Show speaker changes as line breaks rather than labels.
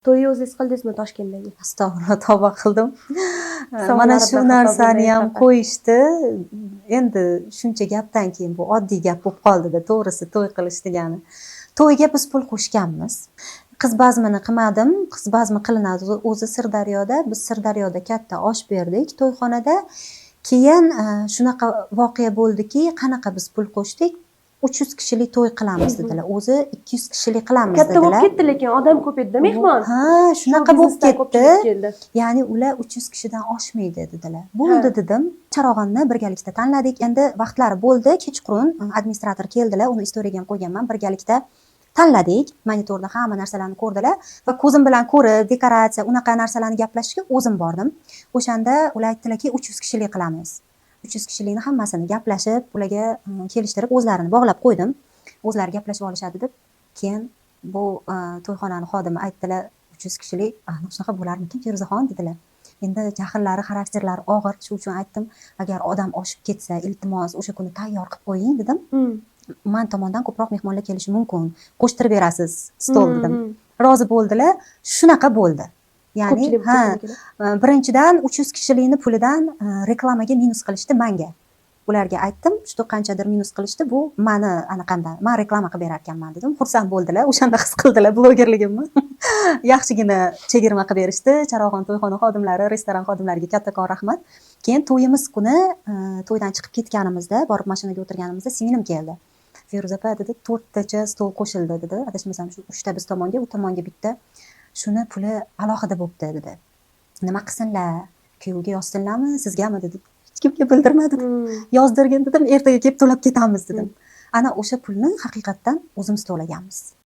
To'yni o'zingiz qildingizmi Toshkentdagi?
Astag'firullah, tavba qildim.
Savollarimdan
Mana shu
xato
narsani
bo'lmay
ham
faqat.
qo'yishdi. Endi shuncha gapdan keyin bu oddiy gap bo'lib qoldida, to'g'risi, to'y qilish degani. To'yga biz pul qo'shganmiz. Qiz bazmini qilmadim. Qiz bazmi qilinadi o'zi Sirdaryoda. Biz Sirdaryoda katta osh berdik to'yxonada. Keyin shunaqa voqea bo'ldiki, qanaqa biz pul qo'shdik? 300 kishilik to'y qilamiz dedilar. O'zi 200 kishilik qilamiz
Katta bo'lib
dedilar.
ketdi, lekin odam ko'p edi, mehmon.
Ha,
Shu
shunaqa bo'lib
biznesdan
ketdi.
ko'pchilik keldi.
Ya'ni ular 300 kishidan oshmaydi dedilar. Bo'ldi dedim. Charog'onni birgalikda tanladik. Endi vaqtlari bo'ldi. Kechqurun administrator keldilar. Uni istoriyaga ham qo'yganman. Birgalikda tanladik. Monitorda hamma narsalarni ko'rdilar va ko'zim bilan ko'rib, dekoratsiya, unaqa narsalarni gaplashishga o'zim bordim. O'shanda ular aytdilarki, 300 kishilik qilamiz. 300 kishilikni hammasini gaplashib, ularga kelishtirib, o'zlarini bog'lab qo'ydim. O'zlari gaplashib olishadi deb. Keyin bu to'yxonani xodimi aytdilar, 300 kishilik, shunaqa bo'larmikin, Feruzaxon, dedilar. Endi jahllari, xarakterlari og'ir, shu uchun aytdim, agar odam oshib ketsa, iltimos, o'sha kuni tayyor qilib qo'ying dedim. Man tomondan ko'proq mehmonlar kelishi mumkin. Qo'shtirib berasiz stol dedim. Rozi bo'ldilar. Shunaqa bo'ldi. Ya'ni,
Ko'pchilik
ha,
bo'lib
birinchidan 300 kishilikni pulidan reklamaga minus qilishdi manga. Ularga aytdim, что qanchadir minus qilishdi, bu mani anaqamdan, man reklama qilib berar ekanman dedim. Xursand bo'ldilar, o'shanda his qildilar blogerligimni. Yaxshigina chegirma qilib berishdi. Charog'on to'yxona xodimlari, restoran xodimlariga kattakon rahmat. Keyin to'yimiz kuni to'ydan chiqib ketganimizda, borib mashinaga o'tirganimizda singlim keldi. Feruza opa, dedi, to'rttacha stol qo'shildi, dedi. Adashmasam, shu uchta biz tomonga, u tomonga bitta. Shuni puli alohida bo'libdi, dedi. Nima qilsinlar? Kuyovga yozsinlarmi, sizgami, dedi. Hech kimga bildirmadim. Yozdirgin dedim, ertaga kelib to'lab ketamiz dedim. Ana o'sha pulni haqiqatdan o'zimiz to'laganmiz.